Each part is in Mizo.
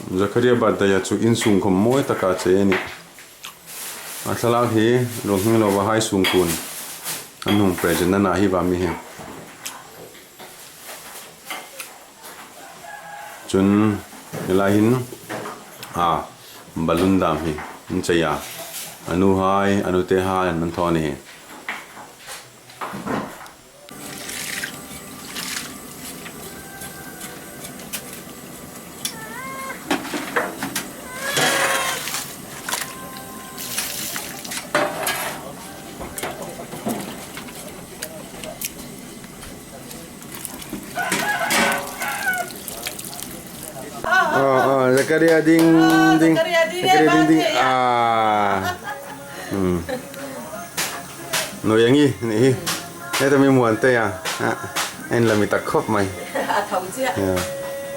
Zakaria birthday ah chu insungkhawm mawi taka chei a ni. A thlalak hi Ronghminglova High Sungkun an hung present a nah hi vang mi hi. Chun helai hin ah balloon dam hi an chei a, a nu hai a nute hai an man thaw a ni. Zakaria ding ding Zakaria ding ding ah Noi angi nih hi heta mi muan te a a in la mi tak khawp mai a tho chiah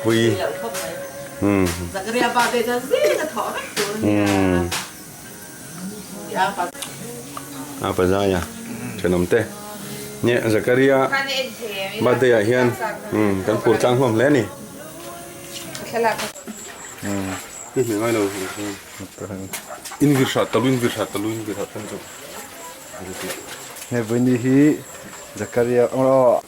pui Zakaria birthday chuan zing a thawh vek tur ania a pazai a thenawm te nge Zakaria birthday ah hian kan phur tlang hlawm hle a ni. In vir hrat talu in vir hrat talu in vir hrat tan chu. He vaini hi Zakaria aw.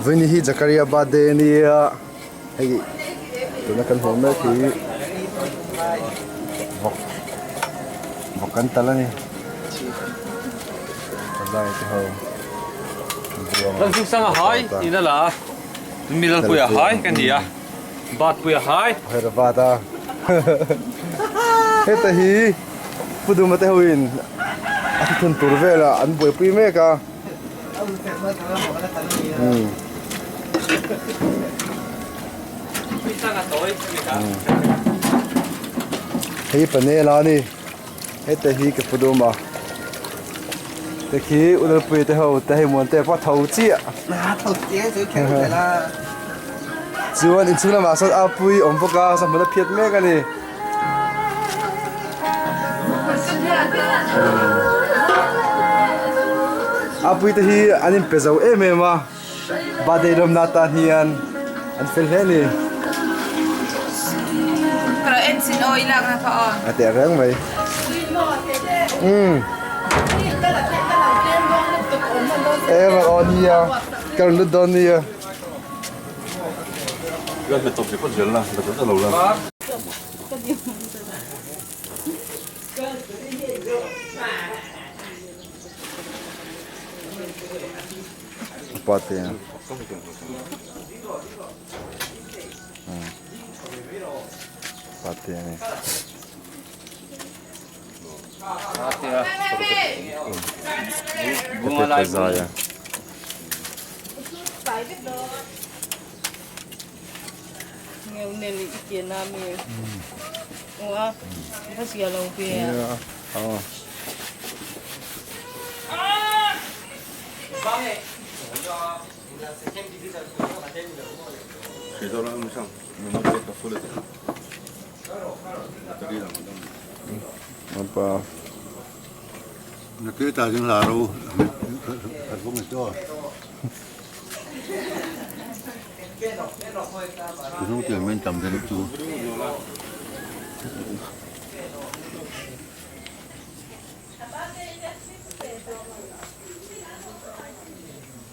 Vaini hi Zakaria birthday a nia hei tuna kan hmuh mek hi vawk vawk kan tal a ni pazai te ho Milalpuia hai ka ni a, Batpuia hai. Hyderabad a heta hi Pu Duma te hoin a thuthlun tur velah an buaipui mek a. Hei panel a ni. Heta hi ka pu dum a te khi Unalpui te ho te hei muan te pawh tho chiah chuan inchhung lamah sawn a pui awm bawk a sahmun a phiat mek a ni. A pui te hi an inpe zo em em a birthday lawmna atan hian an fel hle a ni. A teh reng mai. Umm. Em a aw nia ka rawn lut dawn nia. Pa te pa te ani Bunga zai a Apa.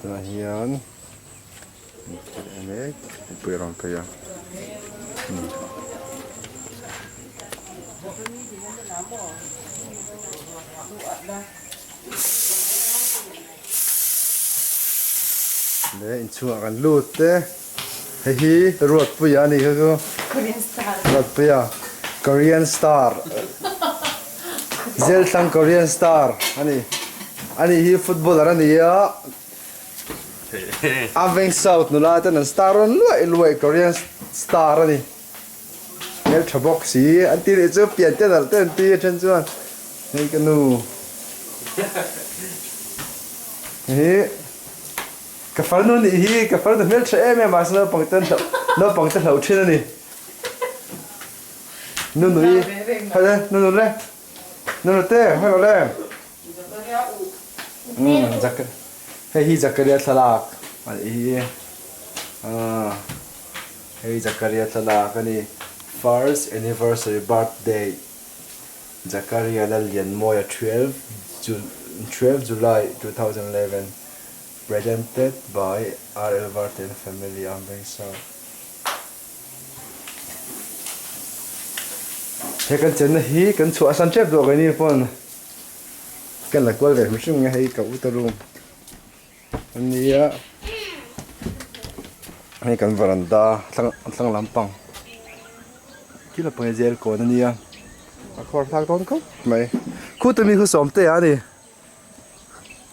Tunah hian mipui a rawn phei a. Le inchhungah kan lut te hei hi Ruatpuia a ni kha chu Ruatpuia Korean star Zelthlang Korean star a ni ani hi footballer a ni a a veng south nula ten an star rawn luaih luaih Korean star a ni hmeltha bawk si an ti leh chu pian te nalh te an ti a then chuan hei ka nu hei. Ka farnu nih hi ka farnu hmeltha em em mahse naupang te naupang te hlauh thin a ni. Nunui hale nunu le nunu te hello le. Umm Zak hei hi Zakaria thlalak a nih hi ah hei Zakaria thlalak a ni first anniversary birthday Zakaria Lallianmawia 12 12 July 2011 Presented by RL Varte and Family Arm Veng South. He kan chenna hi kan chhuah san tep duah keini pawn kan la kual ve hrim hrim nge hei ka u ta room a nia hei kan varanda thlang thlang lampang thil a pawh zel kawn a nia a khawr thlak dawn khawp mai khuta mi khu sawmte a ni.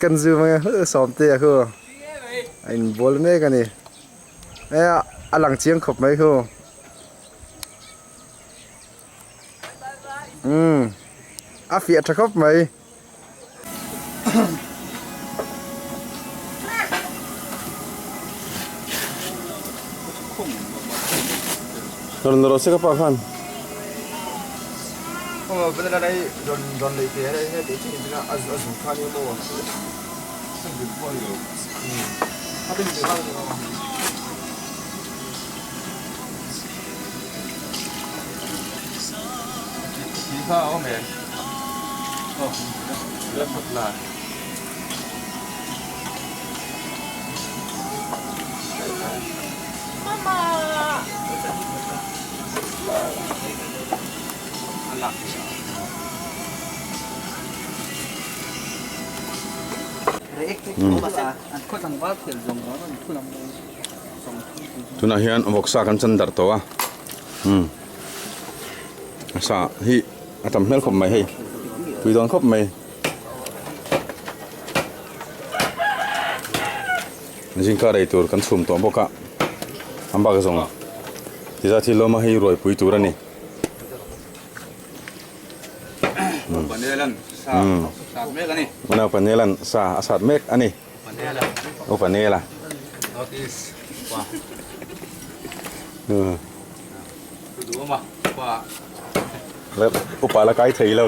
Kan zoom ange hleuh sawmte a khu a inbual mek a ni e a lang chiang khawp mai khu umm a fiah tha khawp mai. Rawn rawh se ka pa khan. Tunah hian vawksa kan chan darh tawh a umm sa hi a tam hmel khawp mai hei tui dawn khawp mai. Zingkar ei tur kan chhum tawh bawk a an bak zawng tizat hi lawma hei ruaipui tur a ni. Panelan sa a sat mek a ni. Upanela. Upa la kai thei lo.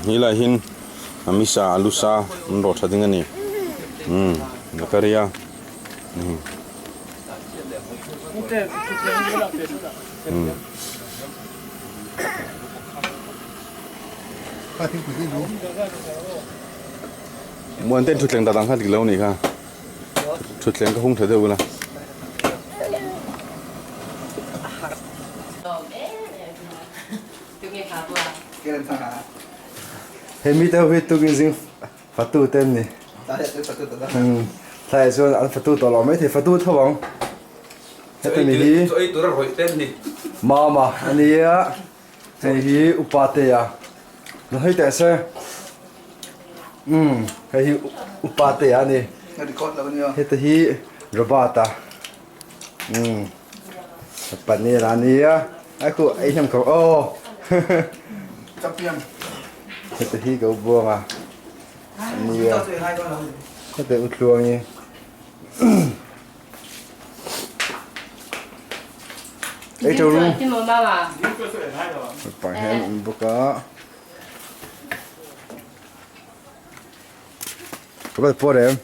Helai hin a misa alu sa an rawh tha ding a ni umm zakaria umm Muan ten thutthleng dah dang kha dik lo nih kha thutthleng ka hung tha deuh ula. He mi te ho hi tukin zing fatu te an ni. Thlai ah chuan an fatu tawh lo maithei fatu tho ang. Heta mi hi Mama a nia hei hi upa te a la hei teh se umm hei hi upa te a ni heta hi Robert a umm. Paneer a nia a khu ei hlem kho aw heta hi ka u buang a nia heta u tluang hi ei tho ru pa hian an bawk a ka va pawr em.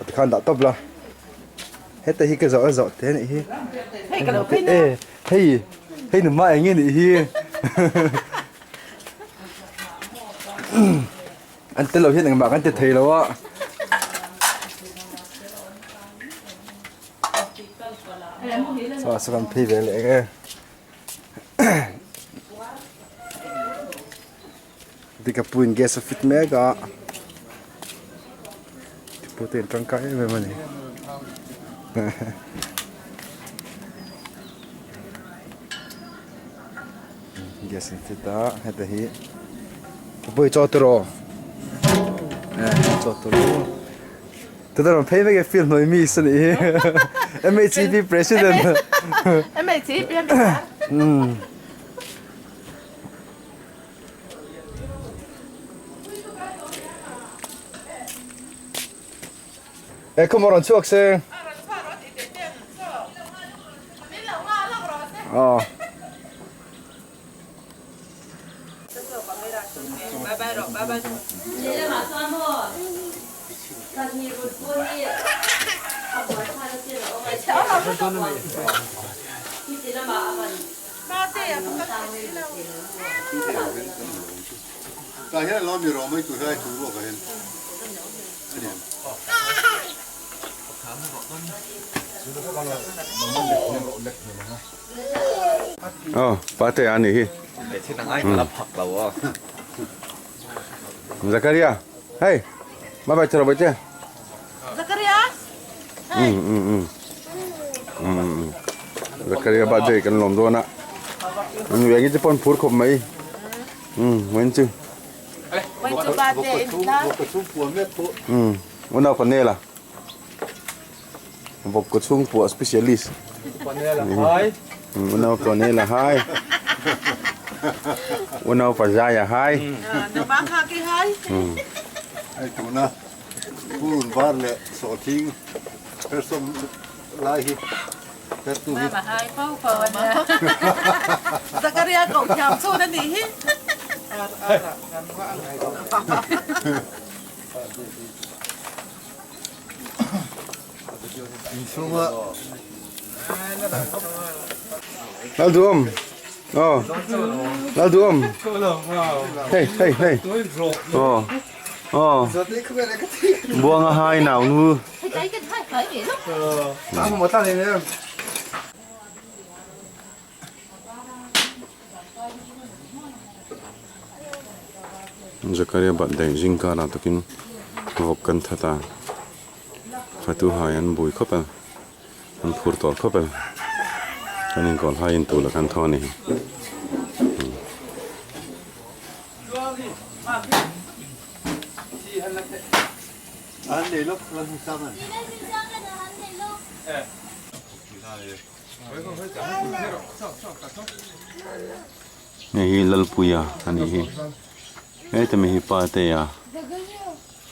Tikhan dah tawp la. Heta hi ka zawh a zawh te anih hi. Hei ka lo phei na. E hei hei nu ma eng nge nih hi. An tel lo hian engmah kan ti thei lo a. Saw saw kan phei ve leh eng e. Dika puiin gas a fit mek a tipu te in tangkai em em a ni gas an fit a heta hi pui chaw turaw chaw turaw. Tuna rawn phei vek e field hnuai miss a nih hi. MHEP president. MHEP a mi a. E khum a rawn chhuak se. Aw. Aw pate a nih hi. Zakaria hei bye bye chawrh che. Zakaria hei. Zakaria birthday kan lawm dawn a. An te pawn phur khawp mai. Vawiin chu. Vawiin chu birthday in tla. Unau panel a. Vawk kaw chhung puah specialist. Panel a hai. Unau panel a hai. Unau pazai a hai. Nangmah kha ki hai. Hei tuna purun var leh sawhthing persawm lai hi pertu hi. Mama hai pau pau a nia. Zakaria koh thiam chhun a nih hi. Lalduam aw Lalduam hei hei hei aw aw buanga hai nau nu Zakaria birthday zingkar ah takin vawk kan that a fatu hai an bui khawp a an phur tawh khawp a kan inkawl hai in tur la kan thaw a ni. Hei hi Lalpuia a nih hi heta mi hi Patea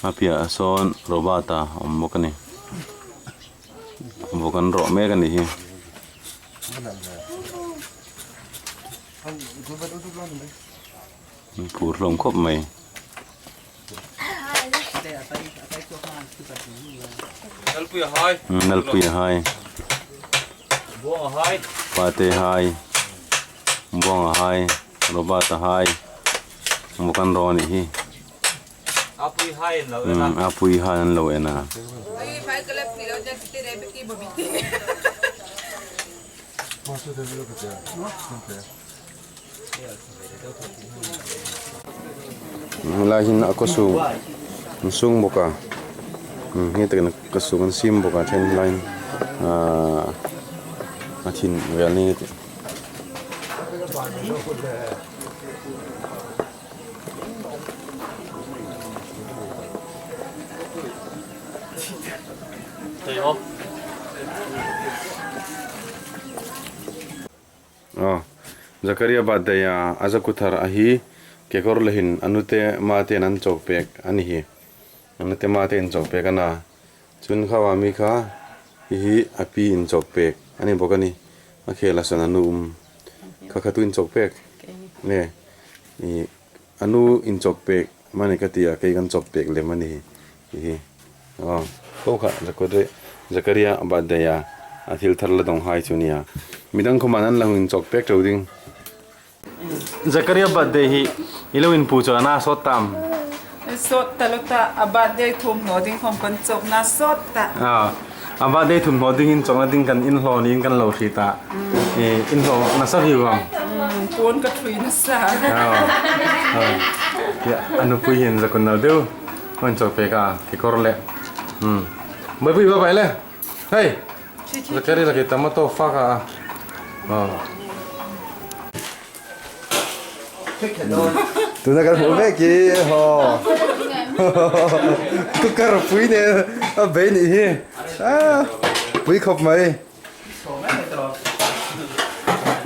a piahah sawn Robert-a a awm bawk a ni vawk an rawh mek a nih hi. Phur hlawm khawp mai. Nalpui a hai. Pate hai. Buang a hai. Robert a hai. Bukan rawh a nih hi. Apui hai an lo en a. Helai hi a kaw sung an sung bawk a hei takin a kaw sung an sim bawk a then helaiin ahh a thin vel ni tih. Aw Zakaria birthday a a zakuthar a hi kekawr lehin a nute ma ten an chawk pek a ni hi a nute ma te in chawk pek a na chun khawa mi kha hi hi a pi in chawk pek a ni bawk a ni a khel a sawn a nu um kha kha tu in chawk pek nge ih a nu in chawk pek mani ka ti a kei kan chawk pek lem a ni hi hi aw ko kha Zakaria birthday a a thil thar la dawng hai chu nia midang khawman an lo in chawk pek teuh ding Zakaria birthday hi i lo in pu chuan a sawt tam sawt ta lo ta a birthday thawmhnaw ding khawm kan chawk na sawt ta a birthday thawmhnaw ding in chawkna ding kan inhlawh niin kan lo hrit a inhlawh nasa viau ang pawn ka thui nasa a nupui hian zakun lo deuh Hman chaw pek a kekawr leh umm Bawipuii va pai le hei Zachary laki tomato fak a aw. Tuna kan hmuh vek hi haw. Cooker pui nen a bei nih hi. Pui khawp mai.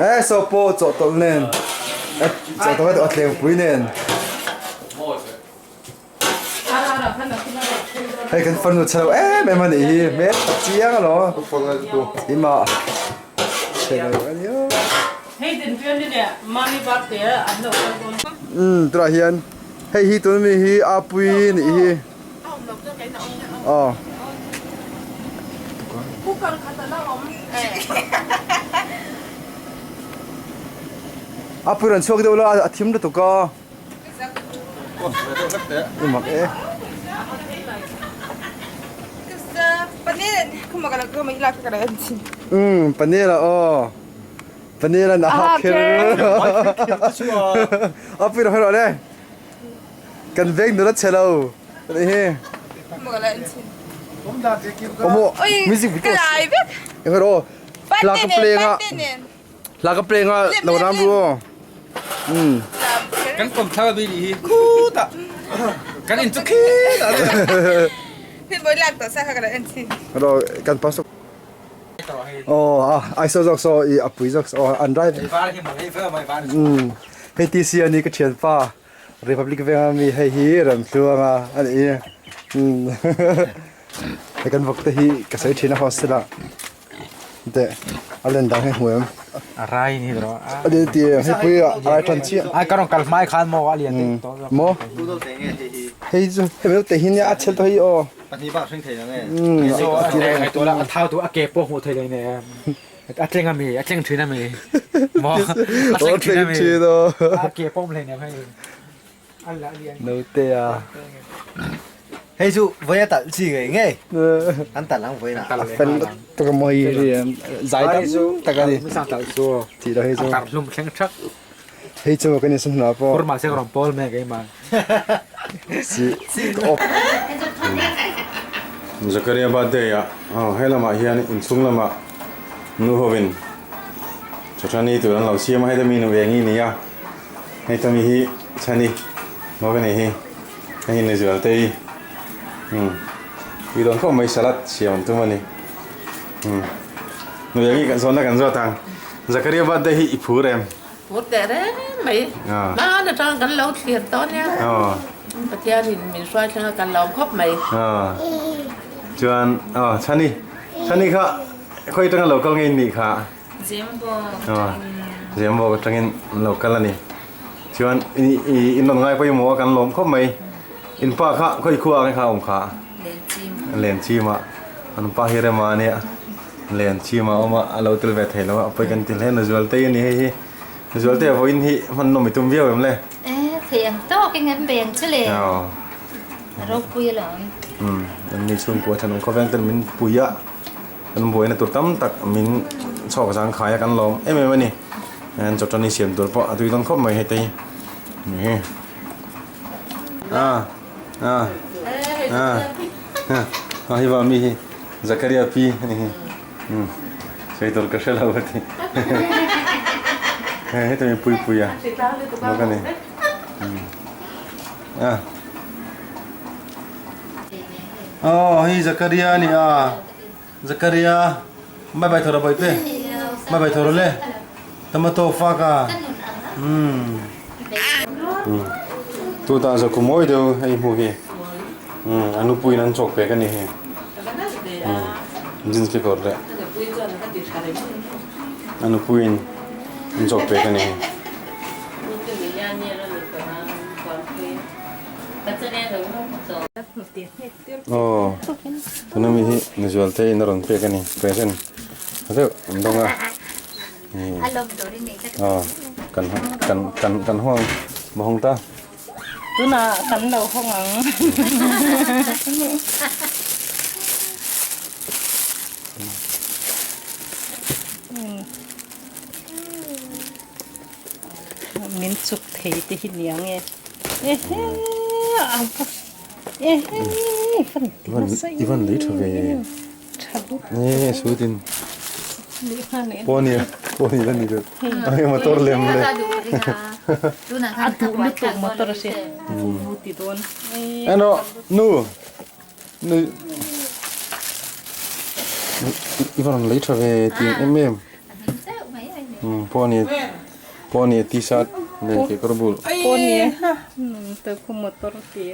E saw pawh chawhtawlh nen chawhtawlh a tleng pui nen. Hei kan fanu chhe lo em em a nih hi hmel tha chiang alawm ima chhe lo a nia. Umm tunah hian hei hi tun mi hi a pui nih hi aw. A pui rawn chhuak deuh la a thim lutuk a. Mak e. Umm paneer a aw paneer an aha kher a pui rawh rawh le kan veng nula chhe lo ani hi omo music video eng rawh hla ka play anga Hla ka play nga lo ram ru aw. Um. Kan kom thla bi ni hi khu ta. Kan in chu khi ta. Hin boi lak to sa kha ka en chi. Ro kan pas. Oh ah ai so jok so i apui jok so an drive. Um. Hei TC ani ka thian pa Republic venga mi hei hi ram tluanga ani i. Um. Hei kan vok te hi ka sei thina hostel ah. Teh a len dang hi hmu em? A rai ni ro. A lian ti em? Hei pui a rai tan chiah. Ai ka rawn kal hmai khan maw a lian deuh tawh zawk. Maw? Hei chu hei meuh te hi nia a chhel tawh hi aw. Pahnih bak hring thei lo nge. Ai tuah la a thau tu a ke pawh hmuh thei lo ne. A tleng a mi a tleng thin a mi. Maw? A tleng thin a mi. A ke pawh awm hlei nem hei. Naute a. Hei chu voi a talh chi ngei ngei. An talh ang voi na. A fel tak a maw hei zai tam tak a ni. Tih lo hei chu. Tar hlum thleng thak. Hei chu kan in hna pawh. Kurma se rawng pawl me keimah. Si ka off. Zakaria birthday ah he lamah hian inchhung lamah nu hovin chawhthani tur an lo siam a heta mi nu eng i ni a. Hei tami hi chhani maw ka nei hi hei hi ni zual te hi umm tui dawn khawp mai salad siam an tum a ni umm nuih ang i kan zawn na kan zawt ang Zakaria birthday hi i phur em? Phur teh reng mai hman atang kan lo thlir tawh nia Pathian in min hruai thleng a kan lawm khawp mai. Chuan aw chhani chhani kha khawi atanga lo kal nge in nih kha? Zembawk atangin an lo kal a ni. Chuan i in rawn ngai pawimawh a kan lawm khawp mai. In pa kha khawi khua ang kha a awm kha? Lenchim ah. An pa hi rema a nia. Lenchim ah a awm a, a lo tel ve thei lo a, a pawi kan ti hle. Nuzualte a ni hei hi. Nuzualte a vawiin hi hman nawm i tum viau em le? E, thei ang tawkin an bei ang chu le. A ropui alawm. Umm, an ni chhungkua thenawm khawveng ten min pui a. Kan buaina tur tam tak min chhawk zang khai a kan lawm em em a ni. An chawṭani siam tur pawh a tui dawn khawp mai hei te hi. Ni a a a a hi va mi hi Zakaria pi a ni hi. Um sawi tur ka hre lo a ti. Hei heta mi pui pui a bawk a ni. A Aw hei Zakaria a ni a Zakaria bye bye thawra bawihte bye bye thawra le tomato fak a umm tu tah zawk mawi deuh hei hmuh hi umm a nupuiin an chawk pek a ni hei umm jeans kekawr leh a nupuiin an chawk pek a ni hei. Aw tuna mi hi Nuzualte in a rawn pek a ni present tha deuh an dawng a aw kan kan kan kan hawng maw hawng ta. Tunah kan lo hawng ang. Min chuk thei te hi niang e. Ivan lei tha ve. Nge sutin. Pawh ni pawh ni la ni deuh. Ai motor lem le. Tunah khan A duh lutuk motor a si. Vu ti dawn. En rawh nu nu i va rawn lei tha ve tih em em. Pawh ni pawh ni t-shirt nen kekawr bul. Pawh ni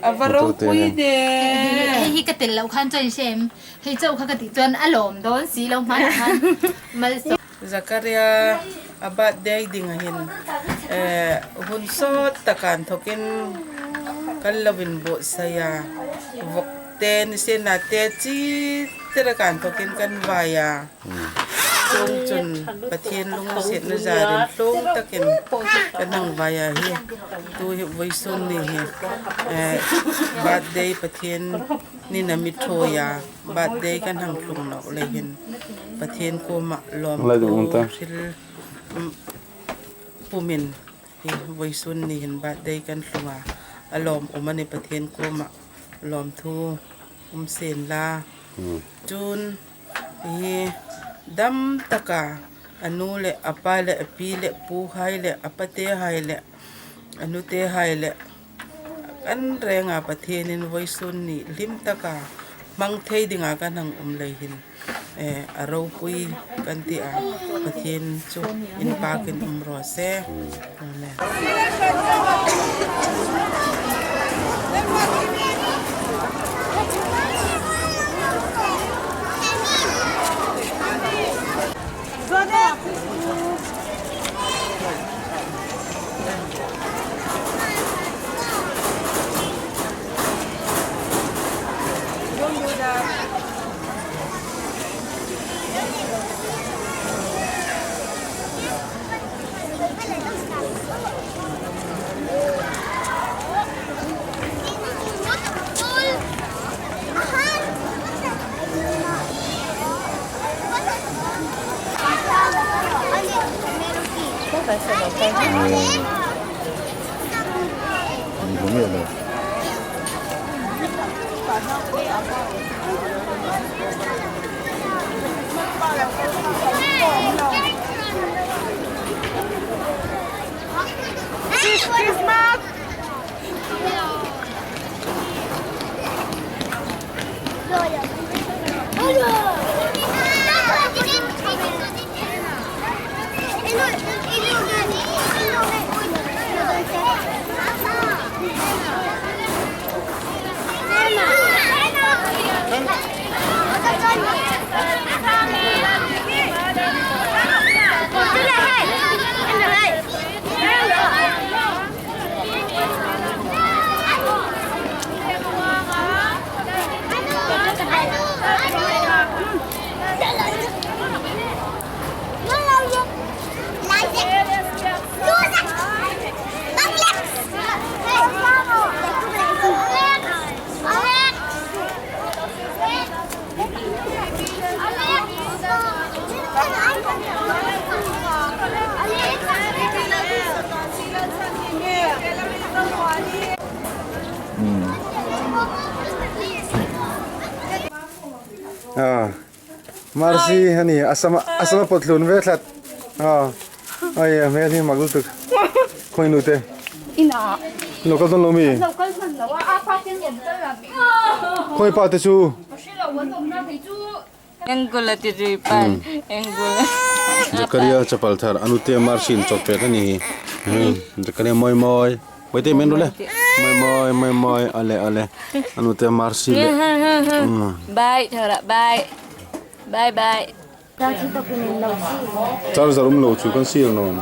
A va ropui ve. Hei hi ka tel loh khan chuan i hre em? Hei chauh kha ka tih chuan a lawm dawn si lo hmanah khan malsawm. Zakaria a birthday ding ahin hun sawt takan thawkin kan lo in buatsaih a, vawk te nisena te chi tera kan thawkin kan vai a. Chung chun Pathian lungsiatna zarin tlawm takin kan hang vai a hi tu hi vawisawn ni hi birthday Pathian ni na mi thawi a birthday kan hang tlung loh lehin Pathian kawmah lawmthu hril pumin hi vawisawn ni hin birthday kan tlung a a lawmawm a ni Pathian kawmah lawmthu awm sen la chun. Hi dam taka a nu leh a pa leh a pi leh pu hai leh a pate hai leh a nute hai leh kan renga Pathianin vawisun nih hlim taka hmang thei dingah kan hang awm lei hin eh a ropui kan tih a Pathian chu in park in awm rawh se Amen. Marcy a ni a sama a sama pawt hlun ve thlat a ai a hmel hi mak lutuk khawi nu te local dawn lo mi khawi pa te chu Zakaria chapal thar anute Marcy in chawp pek a ni hi Zakaria mawi mawi Maite men rawh le mawi mawi mawi mawi ale ale anute Marcy leh Bye thara bye bye bye Charger awm lo chu kan sir nuam.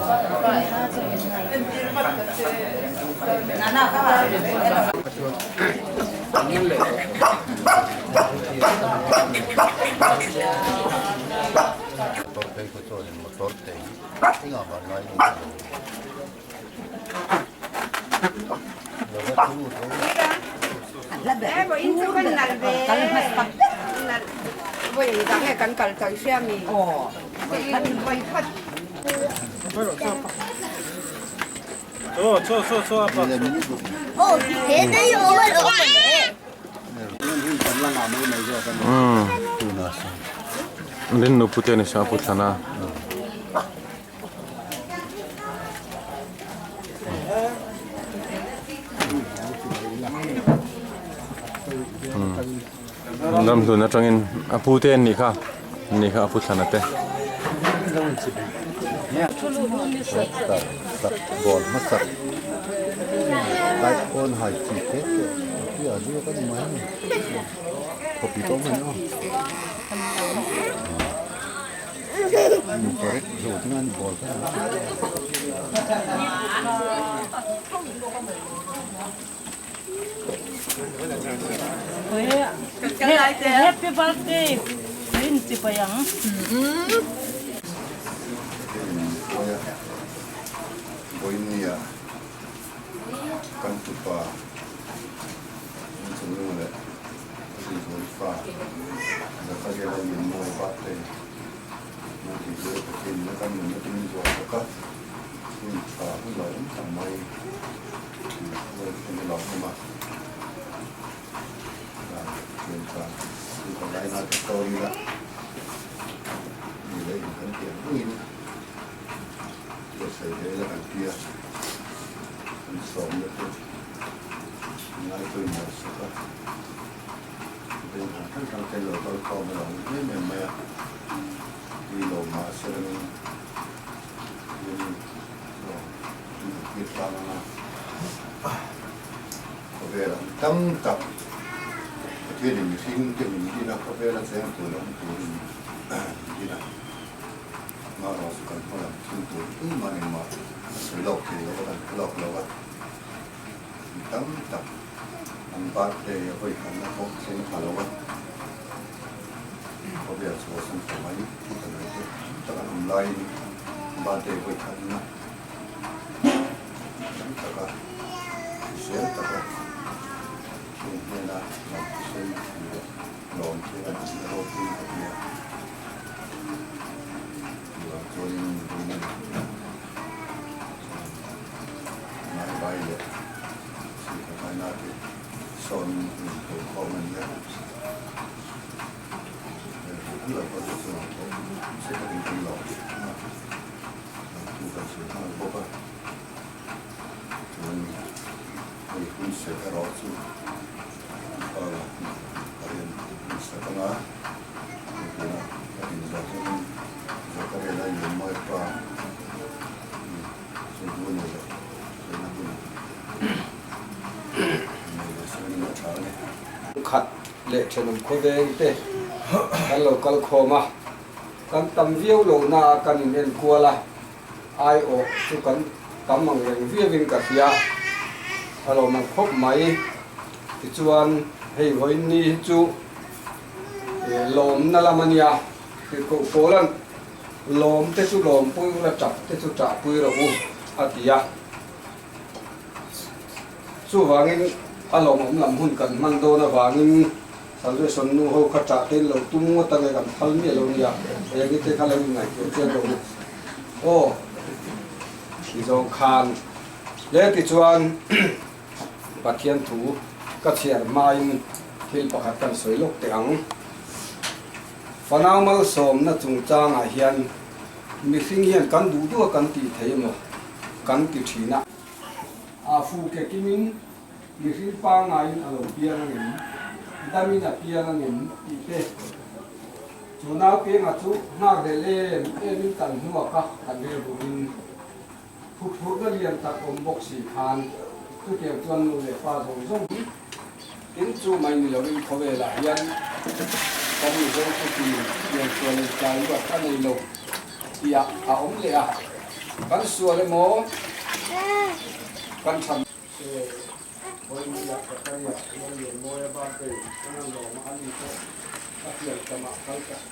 Rinnu pute a ni sa pu thlana. Ramhlun atangin a pu te an nih kha, an nih kha a pu thlana te. Happy birthday in chipai ang. Boinia kan tupa chungnung leh Rinzual fa Zakaria la lian mawi birthday na tih chu Pathian in a kan nunna te min zuah bawk a, hun tha hun lo awm tak mai Lalpan a lo awm a, Pathian chuan hun ka laina te tawn ila ni leh in kan tih ang angin buatsaih ve ila kan tia kan sawmna te ngai pawimawh sak a, veng hrang hrang hrang te lo kal khawm a lo awm em em mai a, ni lo mahse rangin hianin aw an han tir tlang ang a, khawvel an tam tak Pathianin mihring te min din a, khawvela cheng tur leh awm turin min din a, amaherawh chu kan hma lam thil tur engmah engmah a sawi lawk thei lo a, kan hre lawk lo a. Mi tam tak an birthday a vawi khatna pawh thleng pha lo a, khawvel chhuahsan tha mai ti ta mai te tam tak an awm laiin birthday vawi khatna tam taka hrisel taka chung hnena lo thusawi leh lawm te an awm na ropui ka ti a, chuvang chuanin vawiin Ngai leh Sihkawtaina te sawmin an inpawh khawm a ni a. An lo kal te chuan pawh nasa takin kan lawm a, kan thu kan sawi nghal bawk a. Chuan hei hun serh erawh chu Nepal-a a rian hmasak anga hei tuna a din zawh hianin Zakaria Lianmawia pa Khat leh thenawm khawveng te kan lo kal khawm a, kan tam viau lo na a kan in en kual a, aiawh chu kan tam ang reng viau in ka hria, a lawm ang khawp mai. Tichuan hei vawiin ni hi chu lawmna lam a nia, tirhkoh Paula'n Lawm te chu lawmpui ula tap te chu tahpui rawh u, a ti a. Chuvangin a lawmawm lam hun kan hman dawn avangin Salvation nu ho kha tah te in lo tum ngawt ange kan phal miah lo nia, eng te kha lo inngaihtuah chian rawh u. Aw, ti zawng khan le tichuan Pathian thu ka chhiar hmain thil pakhat kan sawi lawk teh ang. Fanau malsawmna chungchangah hian mihring hian kan duh duh a kan tih thei emaw kan ti thin a. A fu ke kimin mihring pangaiin a lo piang angem, damin a piang angem tih te chu naupeng a chu nghak leh lem emin kan hnuak a, kan rilruin Huphurhna lian tak awm bawk si khan chutiang chuan nu leh pa zawng zawng hi tin chu mai ni loin khawvelah hian kan Mizo khawpui pian sualin tlai luat a nei lo tihah a awm leh a, kan sual emaw kan that Vawinia Zakaria Lallianmawia birthday a ngan lawm a ani pawh a pian tamah kal tak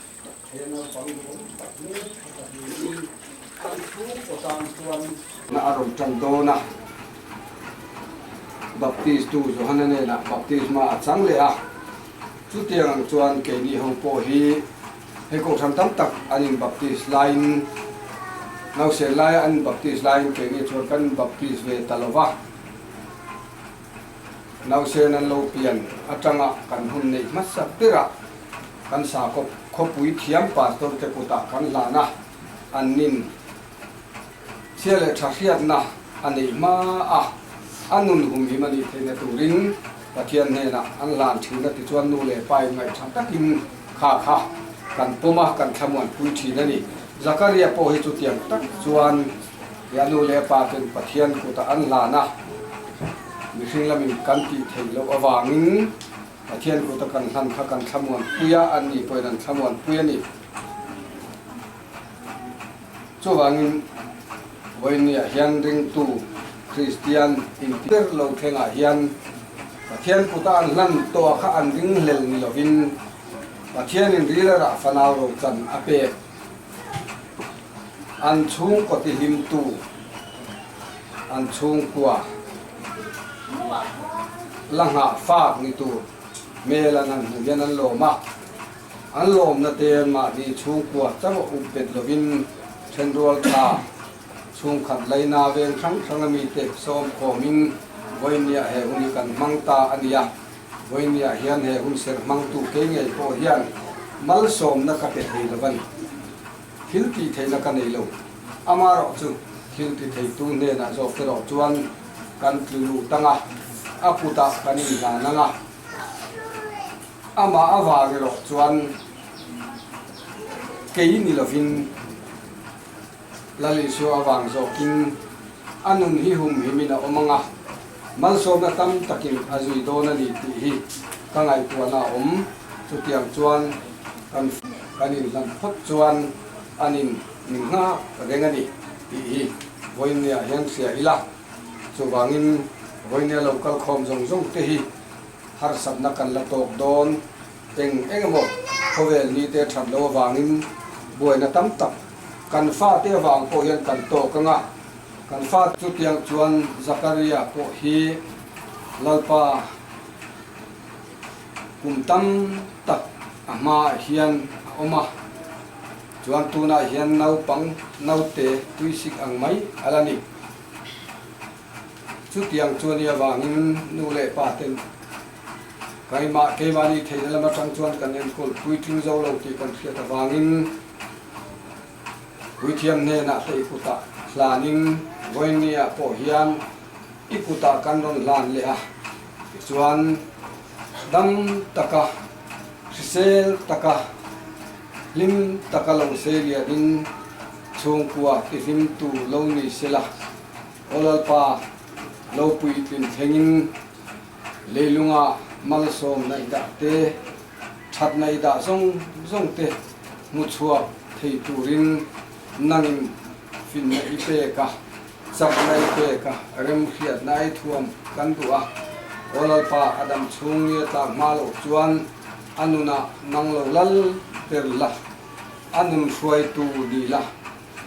He naupang duhawm tak hmel tha tak niin kan chhungkaw tan chuan na a rawn tan dawn a. Baptist tu Johana nenah baptisma a chang leh a. Chutiang ang chuan keini ho pawh hi hei kohhran tam tak an in baptist laiin nausen laia an in baptist laiin keini chuan kan in baptist ve ta lo va. Nausen an lo pian atanga kan hun neih hmasa berah Kan sakawp khawpui thiam pastor te kutah kan hlan a, an nin chhia leh tha hriatna a neih hma a, a nun humhim a nih theihna turin Pathian hnenah an hlan thin a tichuan nu leh pa in ngaihṭha takin kha kha kan pawm a, kan thlamuanpui thin a ni. Zakaria pawh hi chutiang tak chuan a nu leh pa ten Pathian kutah an hlan a, mihring lamin kan tih theih loh avangin Pathian kuta kan hlan kha kan thlamuanpui a, an ni pawhin an thlamuanpui a ni. Chuvangin vawinia hian ringtu Kristian inti ber lo thlengah hian Pathian kuta an hlan tawh kha an ringhlel ni lovin Pathianin ril a rah fanau rochan a pek an chhungkaw tihlimtu an chhungkua la nghah fak ni tur hmel an han hmuh hian an lawm a. An lawmna te mahni chhungkua chauh a up bet lovin thenrual tha chhungkhat laina veng hrang hrang a mite sawm khawmin vawinia he hun hi kan hmang ta a nia. Vawinia hian he hun serh hmangtu kei ngei pawh hian malsawmna ka pe thei lo a ni. Thil tih theihna ka nei lo. Amaherawhchu thil ti theitu hnenah zawk erawh chuan kan tlu lut ang a, a kutah kan inhlan ang a. Amah avang erawh chuan kei ni lovin Lal Isua avang zawkin a nun hi humhimin a awm ang a, malsawmna tam takin a zui dawn a ni tih hi ka ngaihtuahna a awm. Chutiang chuan kan kan inhlan phawt chuan an in min nghak reng a ni tih hi vawinia hian hria ila. Chuvangin vawinia lo kal khawm zawng zawng te hi Harsatna kan la tawk dawn eng eng emaw khawvel ni te that lo avangin buaina tam tak kan fate avang pawh hian kan tawk ang a, kan fa chutiang chuan Zakaria pawh hi Lalpa kum tam tak a hmaah hian a awm a, chuan tunah hian naupang naute tuisik ang mai a la ni. Chutiang chuan i avangin nu leh pa ten keimah keimahni theihna lam atang chuan kan enkawl puitling zo lo tih kan hriat avangin puithiam hnenah te i kutah hlanin vawinia pawh hian i kutah kan rawn hlan leh a, tichuan dam taka hrisel taka hlim taka lo seilianin chhungkua tihlimtu lo ni sela. Aw Lalpa, lo puitlin thlengin leilunga malsawm naih dah te, that naih dah zawng zawng te hmu chhuak thei turin nangin finna i pek a, chakna i pek a, remhriatna i thuam kan duh a. Aw Lalpa, a dam chhung ni a tlak hma loh chuan a nunah nang lo lal ber la, a nun hruaitu ni la.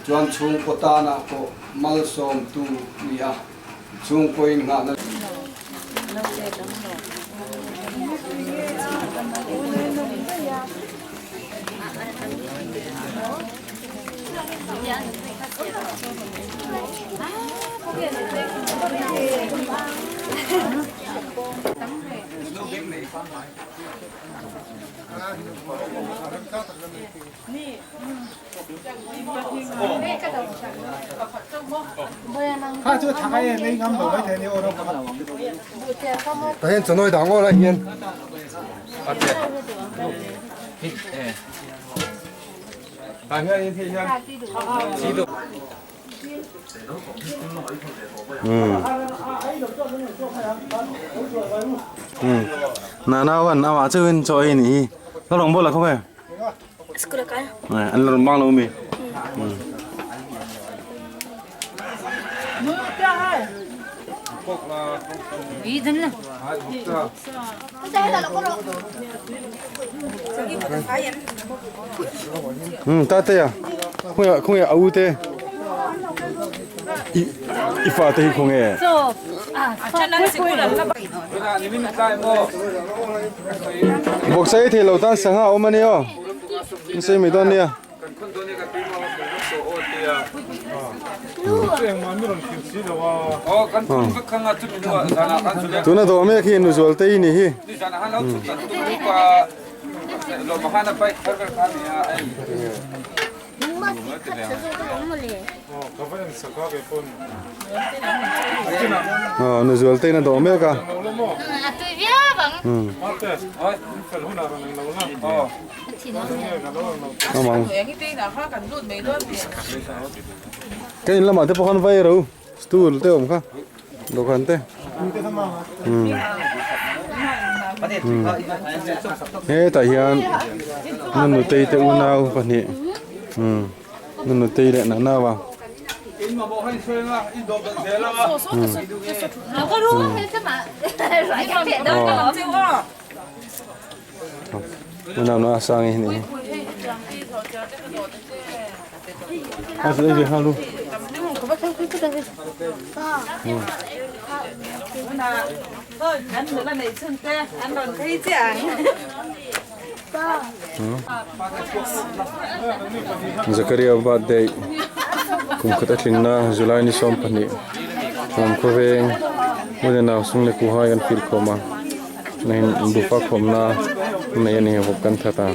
Chuan chhungkaw tanah pawh malsawmtu ni a, chhungkaw inngahna. Tah hian chawnawi dang aw lai hian Nanawan amah chauhin chaw ei a nih hi ka rawn bawlh a khaw e. An la rawn bang lo mi. Ta te a khawng ah khawng ah a u te i i fa te hi khawng e. Bawksa ei thei lo tan sangha a awm a nia aw in sawi mai dawn nia. Tuna dawh mek hi Nuzual te i nih hi. Aw nu zual te in a dawh mek a. A tui viau ang. Awm ang. Ka in lamah te pawh khan vai ro stool te awm kha dawhkan te. Hetah hian Nanutei te unau pahnih Nanutei leh Nanaua. Unau na sang hi ni. A zui ve halu. Zakaria birthday kum khat a tlinna July ni 12 lam khawveng hmun a nau sung leh kuhai an fir khawm a nahin bufa khawmna nei a ni vawk kan that a.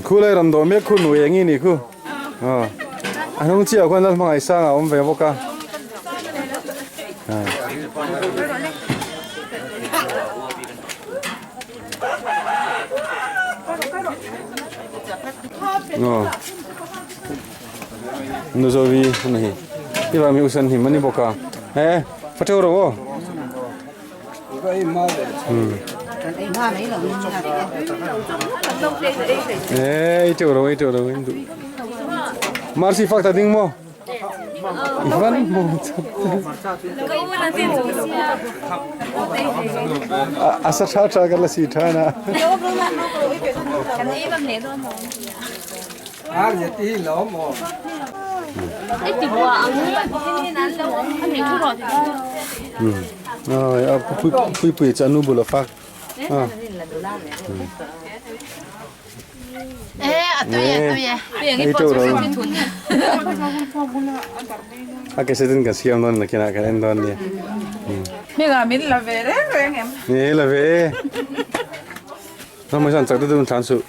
Khu lai ram dawh mek khu nui eng i ni khu a hnung chiah khuan lal hmangaih sang a awm ve bawk a. Nuzovi ani hi hi va mi usan him ani bawk a he fa theuh rawh aw ei teuh rawh ei teuh rawh in duh marsi fak ta ding maw Ivan mo a sa tha tha kan la si tha na pui pui cha nu bula fak A ke setin kan siam dawn nakinah kan en dawn nia. Hmingah min la ve reng reng em? Ni la ve. Nang mai san chak te dun thlan suh.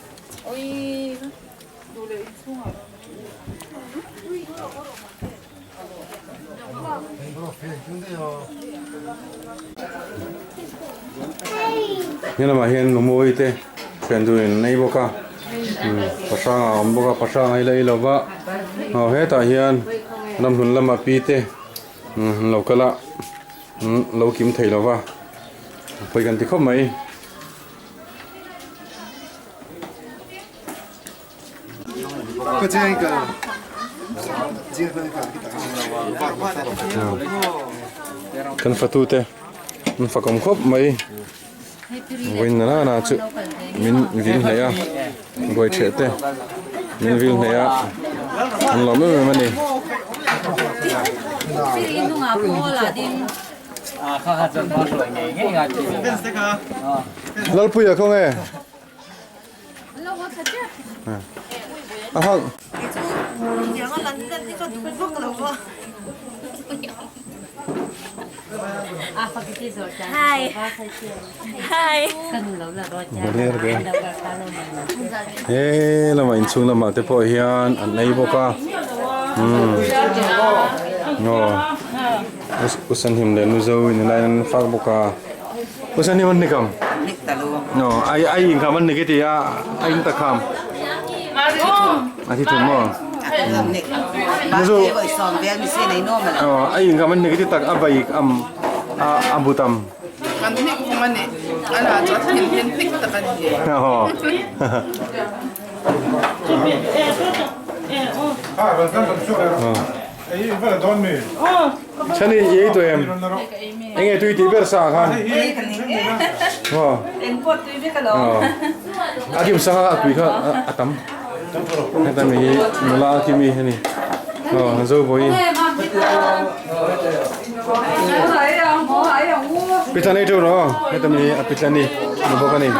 He lamah hian lumawi te thian duhin an ei bawk a pahrang a awm bawk a pahrang a ila ei lova aw hetah hian ramhlun lama pi te an lo kal a lo kim thei lova pawi kan ti khawp mai. Kan fatu te an fakawm khawp mai vawiin nana nana chu min vil hnaih a buai ṭheh te min vil hnaih a an lawm em em a ni. Lalpuia khawnge. A hang. He lamah inchhung lamah te pawh hian an ei bawk a aw usanhim leh nuzo in lai an fak bawk a. Usan hi man ni kam. No, ai ai in kham an ni ki ti a, ai in ta kham. A thi thum mo. Nuzu. Oh, ai in kham an ni ki ti tak a bai am a a butam. Kan hnik vung a ni. A lah chu a thin hian hnik tak a ni. Chani i ei tawh em? Enge tui tih ber sa khan? A kim sangha a tui kha a tam. Heta mi hi nula a kimi a ni. Aw zo vawiin. Pitlan ei teuh rawh aw. Heta mi hi a pitlan i ni bawk a ni.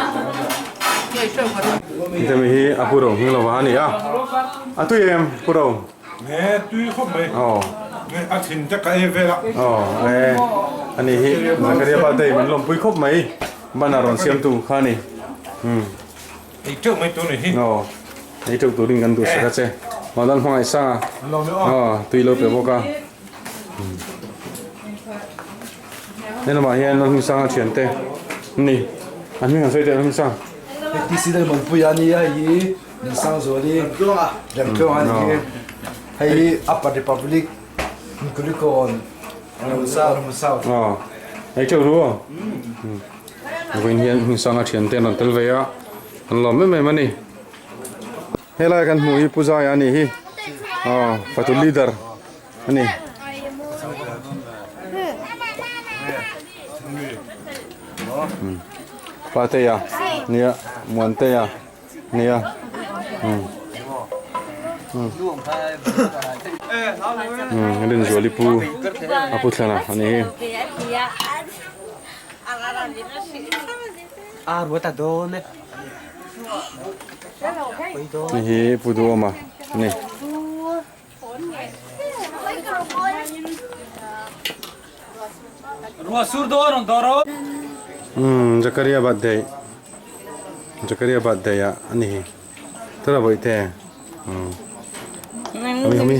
Heta mi hi a pu ro hming lova a ni a. A tui em pu ro? Nge tui khawp mai. Aw. Nge a thin te ka ei vel a. Aw nge a ni hi Zakaria birthday min lawmpui khawp mai. Banner rawn siamtu kha a ni. Umm. Ei teuh mai tur ni hi. Aw, ei teuh turin kan duhsak a che. Aw dal hmangaih sang a. Aw, tui lo pe bawk a. He lamah hian Lalhming Sanga thian te ni. A hming an sawi teh Lalhming Sang. Hei TC Lalmanpuia a nia hei hi Liansangzuali Liantluanga a ni hi. Hei hi Upper Republic Nkulikawn Ramhmun South. Aw, ei teuh ru aw. Vawiin hian hmunsanga thiante an rawn tel ve a, an lawm em em a ni. Helai kan hmuh hi Pu Zaia a nih hi, aw fatu leader a ni. Patea nia Muantea nia Rinzuali pu a pu thlana a nih hi. Hei hi Pu Duhawma a ni. Umm Zakaria birthday Zakaria birthday ah a ni hi tara bawihte umm hami hami.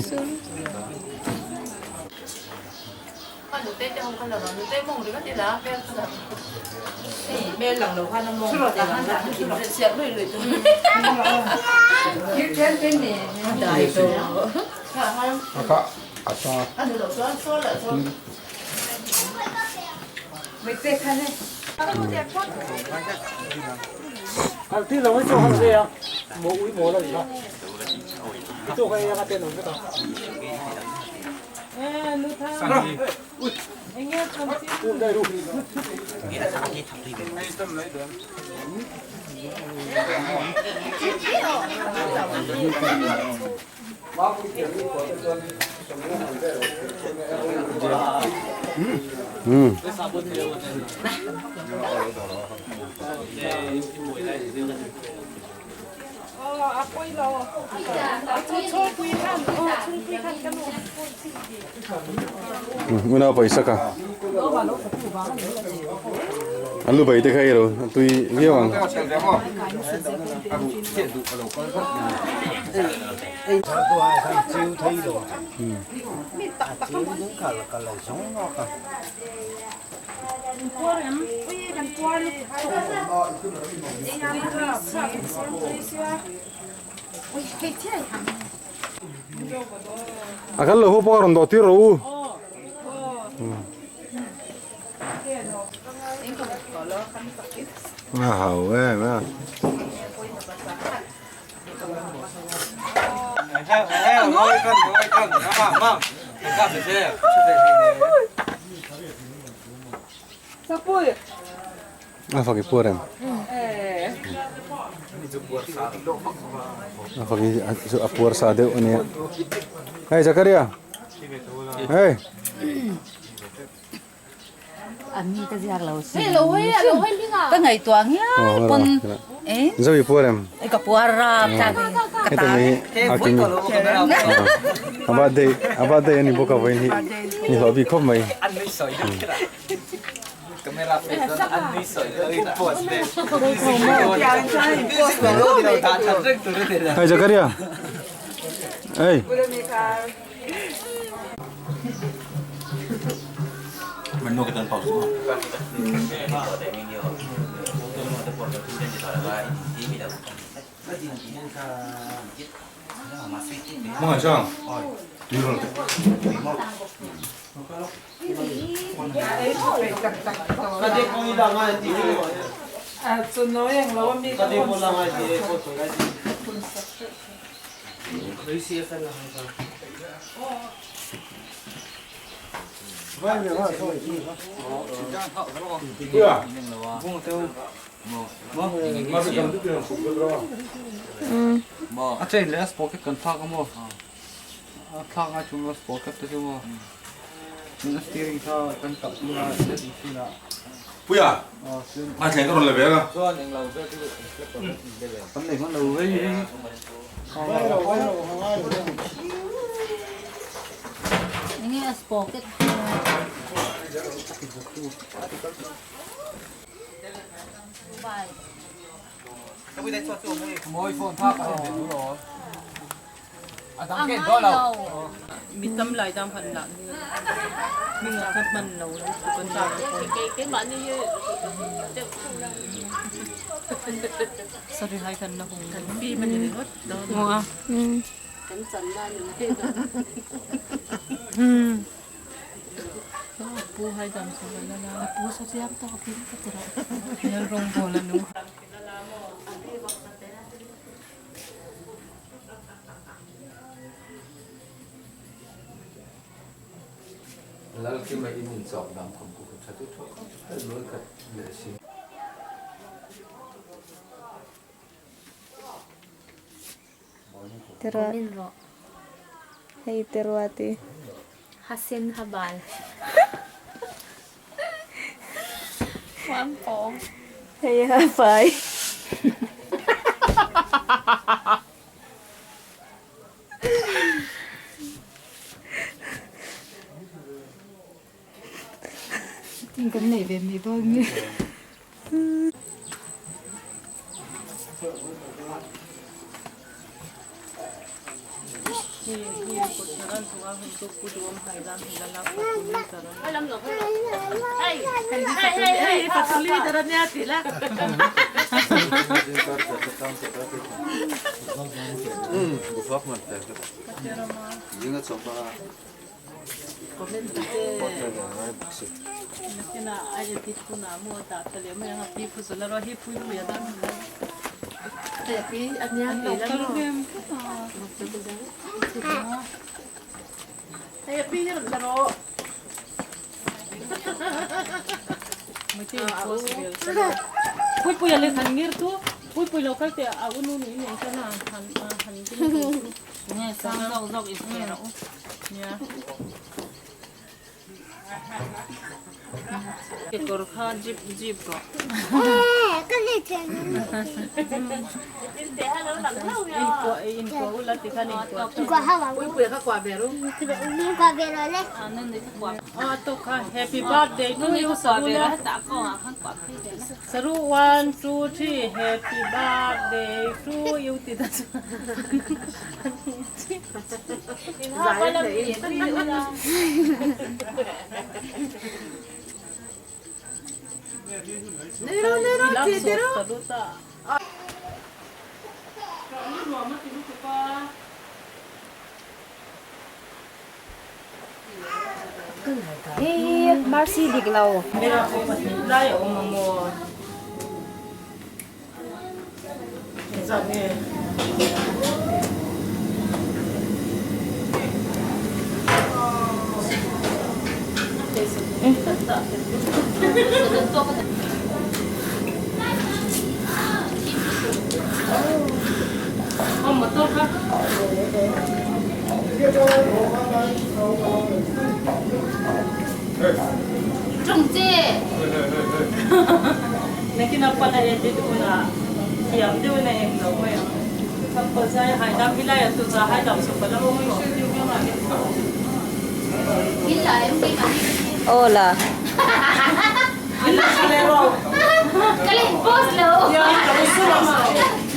Unau pawisa ka an lu bai te kha ero tui viau ang. A kal lo ho pawh a rawn dawh tir rawh u. A hau em a. A fak i puar em? A fak i a puar sa deuh a nia. Hei Zakaria. Hei. Ka ngaihtuah ngial pawn eh Zo i puar em? Ka puar rap thlak ka ta a kimi a birthday a birthday ani bawk a vawiin hi ni hlawh bik khawp mai. Hei Zakaria Hey. A chain leh a spocket kan thlak a maw? A thlak ngai chung a spocket te chu maw? Chuan a steering kha kan kalh tir a setting thin a. Puia! A thleng ka rawn la ve a. Chuan englo vel chu reflector kan in bel em? Kan nei hman lo hei hei. Enge a spocket? Lalkima in inchawk dang khawm ku tha chu tha khawp mai nuai khat leh si. Terua hei terua ti. Hasen habal. Wampong. Hei ha fai. Tin kan nei ve mai dawn nge. Happy birthday to you Sarula. Saru 1 2 3 happy birthday to you ti ta chu. Hei Mercy dik lo. Aw la. Ka la in post lo.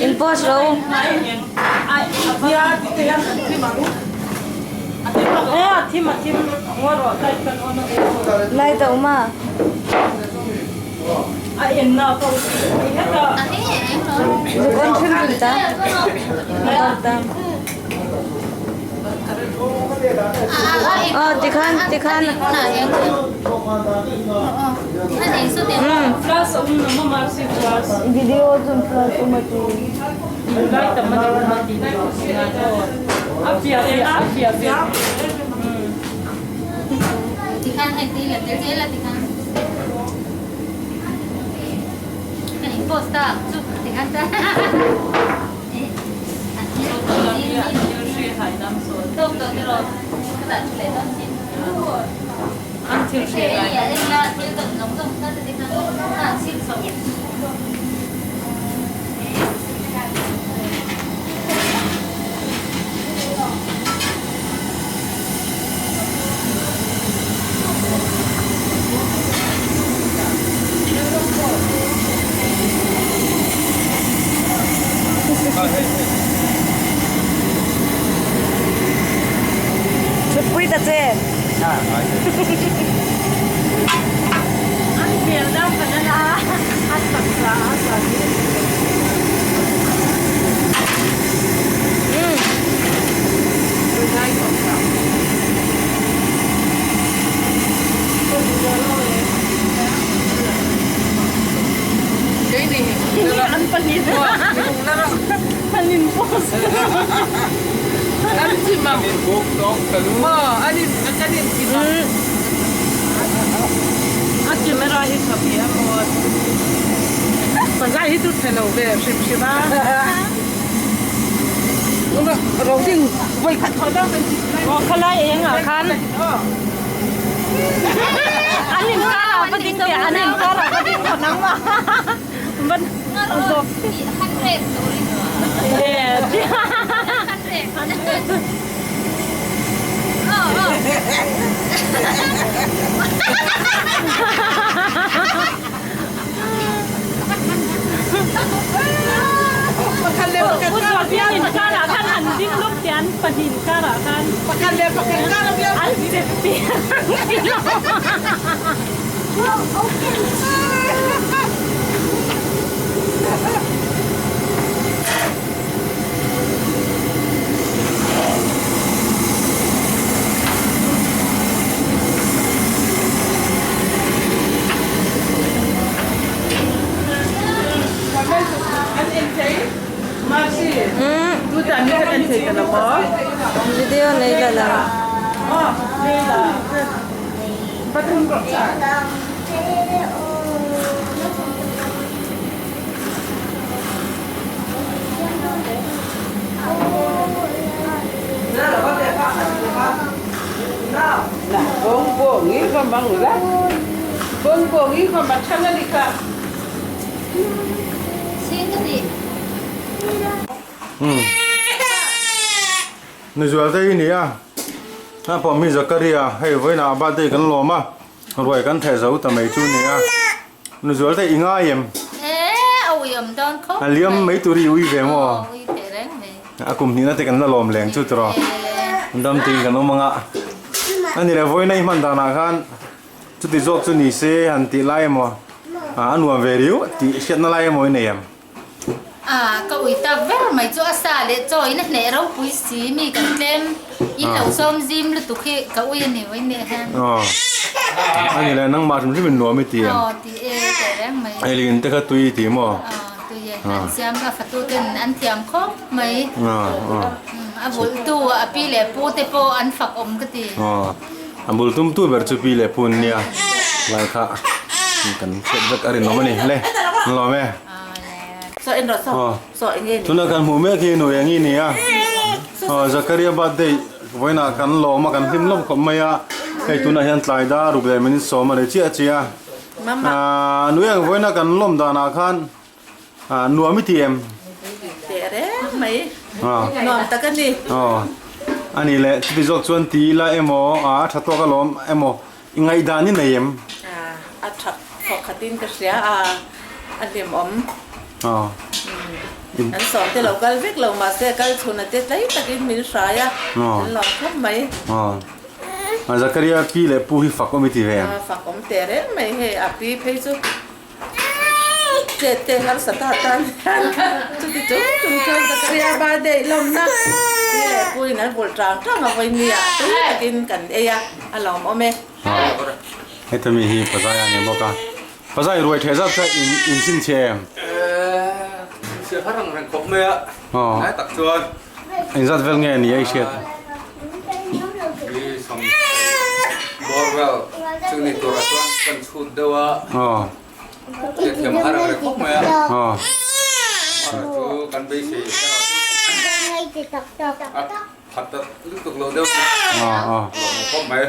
In post lo. Lai ta uma. Zuk on thil ta. Ta. Aw tikhan tikhan. Video chun flash awm a ti. Chhutpui ta che. Video nei la la. Ni zual te hi ni a a pawm hi Zakaria hei vawiinah a birthday kan lawm a ruai kan theh zo ta mai chu ni a ni zual te i ngai em a liam mai tur hi i ui ve maw a kum hnihna te kan la lawm leng chu tiraw dam tiin kan awm ang a a ni le vawiina i hman danah khan chuti zawk chu ni se han tih lai emaw a nuam ve riau tih hriatna lai emaw i nei em. A, ka ui tak ber mai chu a sa leh chaw in a hneh ropui si mi kan tlem in lo sawm zim lutuk hi ka ui a ni vawi neh hian. Aw, a ni le nangmah hrim hrim in nuam i ti em? Aw ti e teh reng mai. Eiling te kha tui i ti maw? Aw tui e, an siam a fatu ten an thiam khawp mai. Aw aw. A bul tu a pi leh pu te pawh an fak awm ka ti. Aw, a bul tum tu ber chu pi leh pu an nia lai kha kan hriat vek a rinawm a ni le, an lawm e. Tuna kan hmuh mek hi nu eng i ni a, aw Zakaria birthday vawiinah kan lawm a kan hlim lawm khawp mai a, hei tunah hian tlai dar ruk leh minute sawm a ni chiah chiah a, aaa nu eng vawiina kan lawm danah khan nuam i ti em? Teh reng mai, nuam tak a ni. Aw a ni le chuti zawk chuan ti ila emaw a tha tawk alawm emaw I ngaihdan i nei em? A that thawk khatin ka hria a, a hlimawm. An sawm te lo kal vek lo mahse a kal chhun a te tlai takin min hrai a, an lawm khawp mai. Zakaria pi leh pu hi fak awm i ti ve em? Fak awm teh reng mai hei, a pi phei chu. Chet te harsa ta tan hian chuti chung chung chuan Zakaria birthday lawmna pi leh pu in an vulh tang tang a vawinia tui takin kan ei a, a lawmawm e. Heta mi hi Pazai a ni bawk a, Pazai ruai theh zat kha in in chhinchhe em? Chhinchhe har ang reng khawp mai a, hnai tak chuan. Engzat vel nge ni a i hriat? Hi sawm bawr vel chu ni turah chuan kan chhut deuh a. Hriatthiam a har ang reng khawp mai a. Amara chu kan beisei erawh chu a phat ta lutuk lo deuh a ni. Lawm ang khawp mai.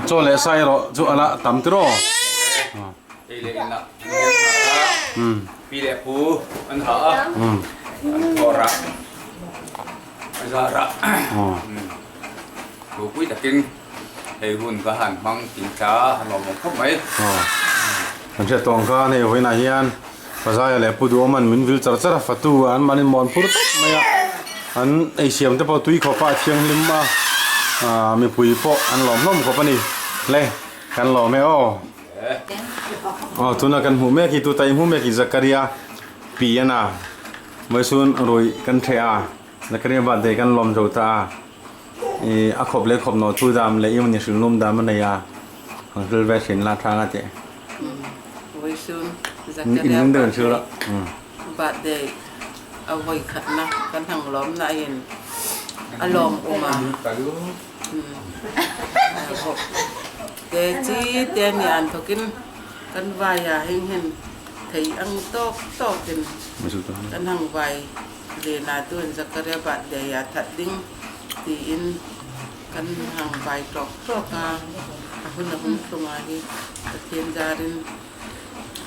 Chaw leh sa erawh chu a la tam tiraw? Ei leh inah an hian ha a, pi leh pu an ha a, an thawr a, a zar a. Ropui takin hei hun ka han hmang tih tla a lawm awm khawp mai. Kan hriat tawh ang khan hei vawiinah hian Pazaia leh Pu Duhawman min vil char char a, fatu an mahni muan phur tawp mai a, an eisiam te pawh tui khawpa a thianghlim a, mipui pawh an lawm hlawm khawp a ni. Le, kan lawm e aw. Aw tuna kan hmuh mek hi tuta i hmuh mek hi Zakaria pi a na, vawisun ruih kan ṭheh a, Zakaria birthday kan lawm zo ta a. I a khawp leh khawp nawh thu dam leh i ni hrilh lum dam a nei a, han hril ve thin la thang a tih. Vawisun Zakaria birthday birthday a vawi khatna kan hang lawm na in a lawm um a te chi te ni an thawkin kan vai a heng hian thei ang tawk tawkin kan hang vai. Lena tuin Zakaria birthday ah that ding tiin kan hang vai tawk tawk a, a hun a hun hlungah hi Pathian zarin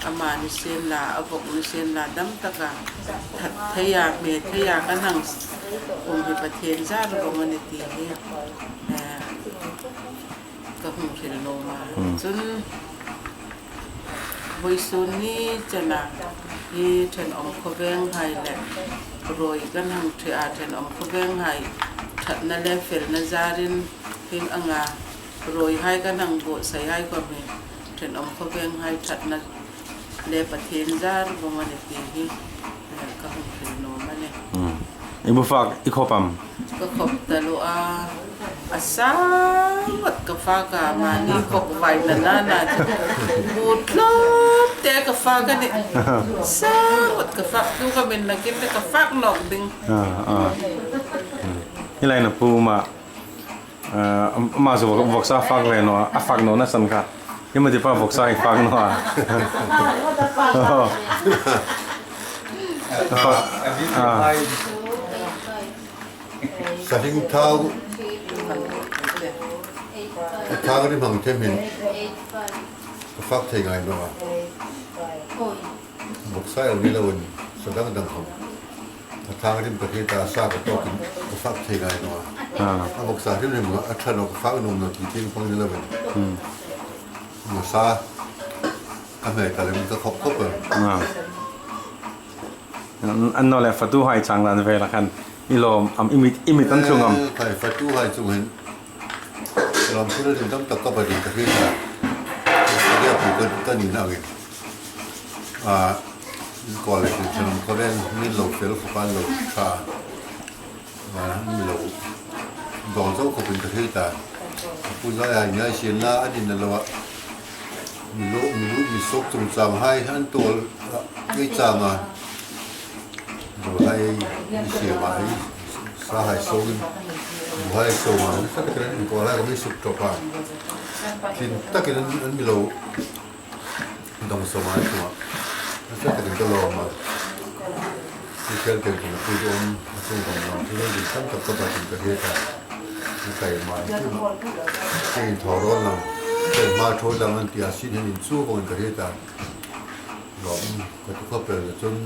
ama ni sen la, a vawk ni sen la dam taka that thei a, hme thei a kan hang awm hi Pathian zar vawng a ni tih hi ka hmu hrilh lawm a. Chun. Vawisun ni chana hi thenawm khawveng hai leh rawi kan hang theh a, thenawm khawveng hai thatna leh felna zarin heng anga rawi hai kan hang bawh sai hai khawm hi thenawm khawveng hai thatna leh Pathian zar vawng a ni tih hi ka hmu hrilh nuam a ni. I bufak i khawp ang. Ka khawp ta lo a, a sang ngawt ka fak a, mahni khawp vai na na na chu but tlawm te ka fak a ni, sang ngawt ka fak tu ka min nakin te ka fak nawk ding. Hi lai na pu ma ma zu vawksa fak ve no a fak no na san kha hi ma ti pa vawksa hi fak no a. Sahing thau a thang ri hmang them hin ka fak thei ngai lo a vawksa eng ni lo in sa dang dang ho a thang rim ka hre ta sa ka tawk in ka fak thei ngai lo a a vawksa hrim hrim a tha lo ka fak nuam lo ti te pang ni lo in sa A hmel ta lem ka khawp khawp a. An no le fatu hai chang dan vel a khan i lawm am i mit i mit an thlung am. Khai fatu hai chung hin lawm thil rin tam tak ka pa din ka hria ta. Ka dia pu ka ka ni na angin. A ko le tin chanam ka ven min lo fel khawp an lo tha. Mi lo dawng zo khawp in ka hria ta. Pu zai hai ngai sian la an in lo a. Mi sawk chungchang hai an tual ngei chang a, buhai mi siam ah hi sa hai so in buhai so ah nasa takin an inkawl a mi suk tawp a, tlin takin an mi lo dawngsawm a an chungah nasa takin ka lawm a, mi thial tel chung pui chu awm a chung vang vang thil an din tam tak ka bat in ka hriat a, mi taima an chungah ka inthawh rawn lang. Heng hma thawi lang an tih a sin hian inchu vangin ka hriat a, lawm ka ti khawp reng chuan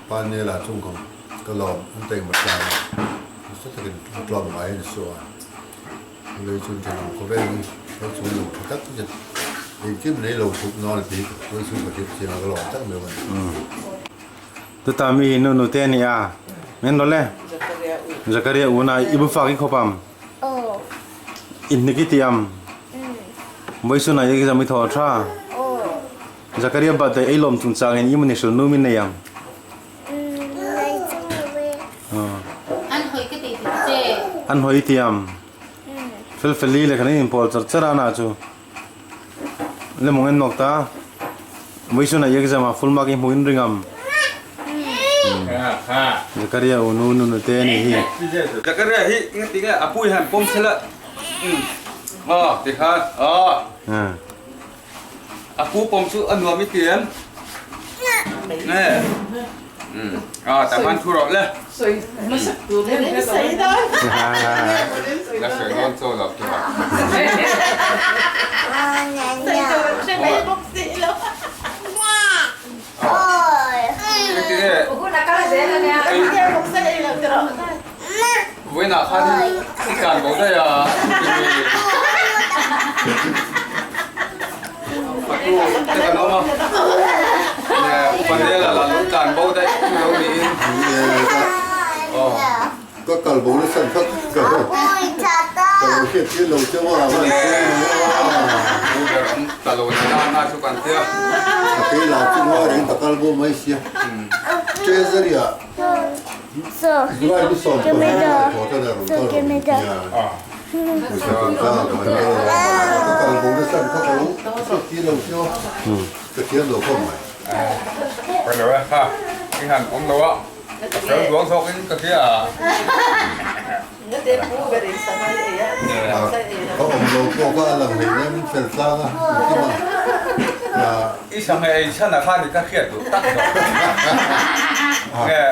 pa nela chung kang ka lawm an taima tlang a, nasa takin a tlawm ngai a ni suh a, lei chuan thenawm khawvel hi lo chung lo tha tak zet engkim nei lo thup nawn a ti hi ka chu ka hriat chiang a ka lawm tak mai a ni. Tuta mi hi nu nute a ni a, men rawh le Zakaria u na i bu fak i khawp ang. Inhnik i tiam. Vawisun ah exam i thaw tha. Zakaria birthday ei lawm chungchangin i mawni hrilh num in nei ang. An hawi ka tih dik che. An hawi tiam. Felfeli leh kan in inpawl char char a na chu. Le mawng en nawk ta. Vawichhun ah i exam ah full mark i hmuh in ring am. Zakaria u nu nu nute a nih hi. Zakaria hi engati nge a pui hian pawm sela aw ti khan aw a pu pawm chu a nuam i ti em nge aw tah khan thu rawh le la sawi dawn chaw lo ti rawh. Vawiinah khan i tlan bo daih a Patu te kan awm a Upanela la lo tlan bo daih chu lo niin Ka kal bo nasa kha ka lo hriat chiah lo cheu a van Pu ber awm ta lo na na chu kan tia. A kei lah chu ngawi reng ka kal bo mai sia. Treasury ah July ni 15 ah thaw tan a rawn kal rawn nia. Pawisa chungchang ah ka han kal a, ka kal bo nasa kha ka lo hriat chiah lo cheu a, ka thiam lo khawp mai. Ka lo e kha i han awm lo a. Ka fel duang zawk in ka hria a. Ka awm lo pawh kha a lang hlei nem fel tlang a engkim a. I sangha ei chhan ah khan i ka hriat duh tak zawk. Nge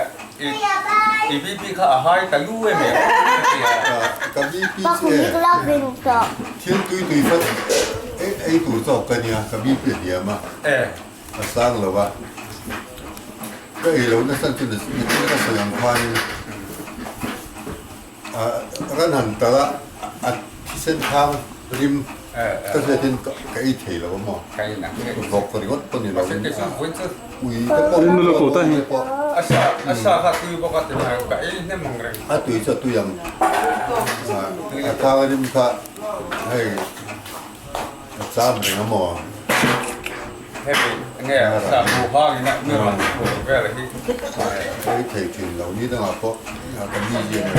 i BP kha a hai ta lu em em ka ti a. Ka BP chu e thil tui tui kha ei tur zawk ka nia ka BP a hniam a. A sang lo a, ka ei lo nasa chu nitin ka sawi ang khanin ran han tal a, a thisen thang rim ka hriatin ka ei thei lo a maw, vawk ringawt pawh ni lovin ui te pawh a tui chu a tui ang, a thang rim kha hei. A cham reng a maw? Hemi nge sa bu hang in a mi rawn phur vel hi. Ei thei thin lo ni dangah pawh ka mi zia ni.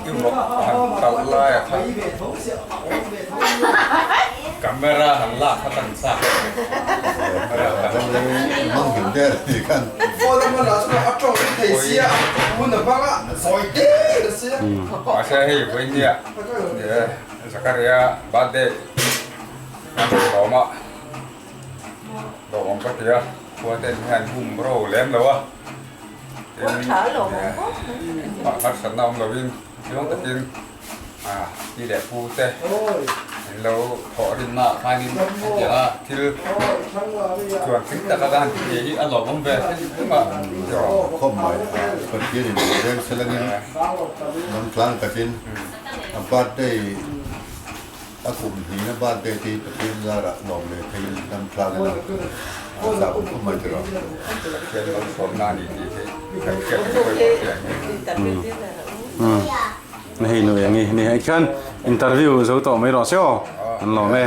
I vawk han talh lai a kha camera han lak kha kan chak. Mang him der ni khan. Phone a hman ah chuan a tawng thei sia hun a hmang a zawi der a sia. Mahse hei vawinia Zakaria birthday an rawn lawm a, lawmawm ka ti a, khua te hian hum ro lem lo a, tin harsatna awm lovin chiang takin pi leh pu te an lo thawh rinna ah khanin hetiang a thil chuan tling taka ka han ti thei hi a lawmawm ve hrim a. Khawp mai a, Pathianin reng selangin lam tlang takin. A birthday a kum hnihna birthday te hi Pathian zarah lawm leh theiin dam tlang ila a zah awm khawp mai tiraw. Pathian malsawmna a ni tih hi kan hriat ang pawimawh chiah hi. Umm hei nu eng i ni hei khian interview zo tawh mai rawh se aw an lawm e.